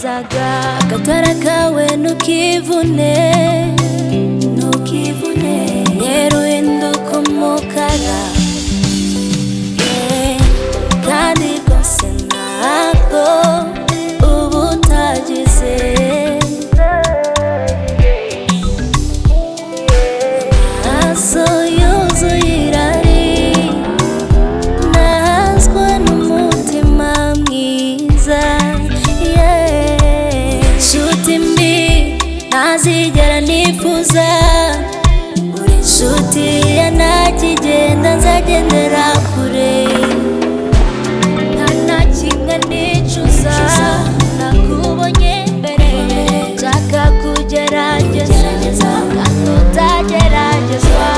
Narageragezaga. Agatara kawe ntukivune, ntukivune, nyeruhinduka umukara. Yeah, kandi rwose ntabwo uba utagize. Amaso yuzuye irari, ntazwa n'umutima mwiza. Yeah. Inshuti mbi ntazigera nifuza, uri inshuti ya ntakigenda, nzagendera kure. Nta na kimwe nicuza, nakubonye mbere. Nshaka kugerageza kandi utageragezwa.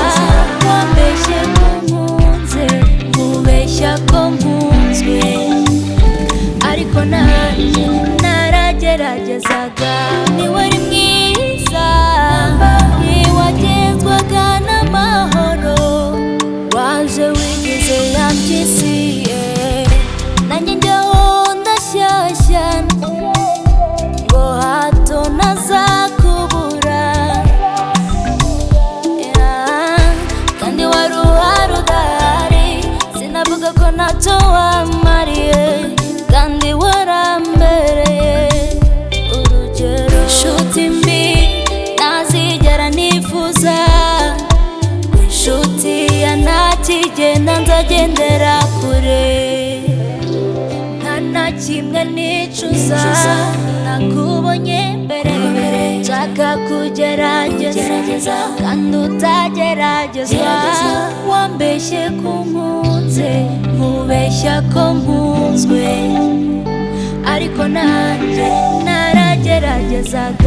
Wambeshye ko nkunze, nkubeshya ko nkunzwe, ariko nanjye narageragezaga. Niwari mwiza, ntiwagenzwaga n'amahoro, waje wigize ya mpyisi, yeah. Nanjye njyaho ndashyashya ngo hato ntazakubura. Yeah, kandi wari uhari udahari, sinavuga ko ntacyo wamariye, kandi warambereye urugero. Inshuti mbi ntazigera nifuza, inshuti ya ntakigenda, nzagendera kure. Nta na kimwe nicuza, nakubonye mbere. Nshaka kugerageza kandi utageragezwa. Wambeshye ko nkunze, nkubeshya ko nkunzwe, ariko nanjye narageragezaga.